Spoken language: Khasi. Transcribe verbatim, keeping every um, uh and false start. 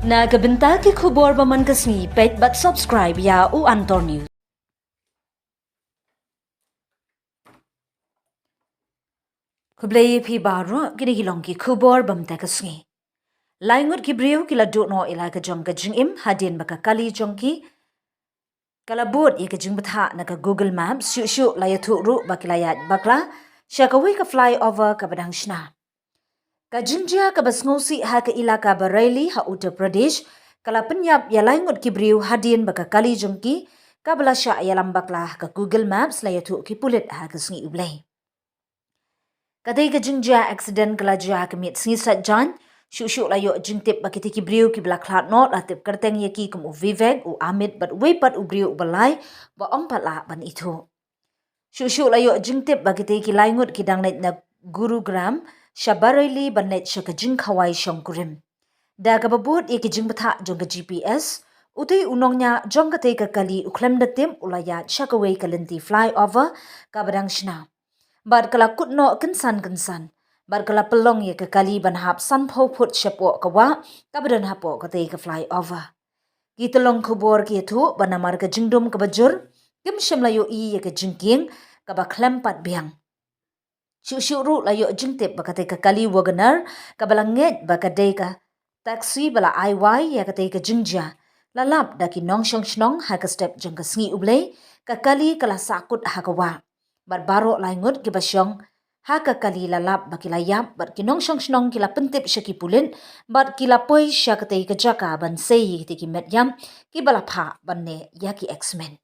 Na ka bynta ki khubor ba man ka sngi, peit bad subscribe ïa U Antor News. Khublei ïa phi baroh, kine ki long ki khubor ba mynta ka sngi. Lai ngut ki briew ki la duh noh ïa la ka jong ka jingim hadien ba ka kali jong ki ka la bud ïa ka jingbthah na ka Google Maps, shuh shuh la ïathuh ruh ba ki la ïaid bakla sha kawei ka flyover kaba dang shna. Ka jingjia kaba sngewsih ha ka ilaka Bareilly ha Uttar Pradesh ka la pynïap ïa lai ngut ki briew hadien ba ka kali jong ki kaba la shah ïalam bakla ha ka Google Maps, la ïathuh ki pulit ha ka sngi U Blei. Katei ka jingjia accident ka la jia ha ka miet sngi Saitjaiñ. Shuh shuh la ïoh jingtip ba kitei ki briew kiba la khlad noh la tip kyrteng ïa ki kum u Vivek, u Amit bad uwei pat u briew uba lai ba ym pat lah ban ithuh. Shuh shuh la ïoh jingtip ba kitei ki lai ngut ki dang leit na Gurugram sha Bareilly ban leit sha ka jingkhawai shongkurim. Da kaba bud ïa ka jingbthah jong ka G P S, utei u nongñiah jong katei ka kali u khlem da tip u la ïaid sha kawei ka lynti flyover kaba dang shna. Bad ka la kut noh kynsan kynsan. Bad ka la pynlong ïa ka kali ban hap sanphew phut shapoh ka wah kaba don hapoh katei ka flyover. Ki tyllong khubor ki ïathuh ba namar ka jingdum kaba jur, kim shym la ïohi ïa ka jingkieng kaba khlem pat biang. Shuh shuh ruh la ïoh jingtip ba katei ka kali WagonR kaba la ngeit ba ka dei ka taxi ba la ai wai ïa katei ka jingjia la lap da ki nongshong shnong ha ka step jong ka sngi U Blei, ka kali ka la sahkut ha ka wah. Bad baroh lai ngut kiba shong ha ka kali la lap ba ki la ïap, bad ki nongshong shnong ki la pyntip sha ki pulit bad ki la poi sha katei ka jaka ban sei ïa kitei ki met ïap kiba la phah ban neh ïa ki X-Men.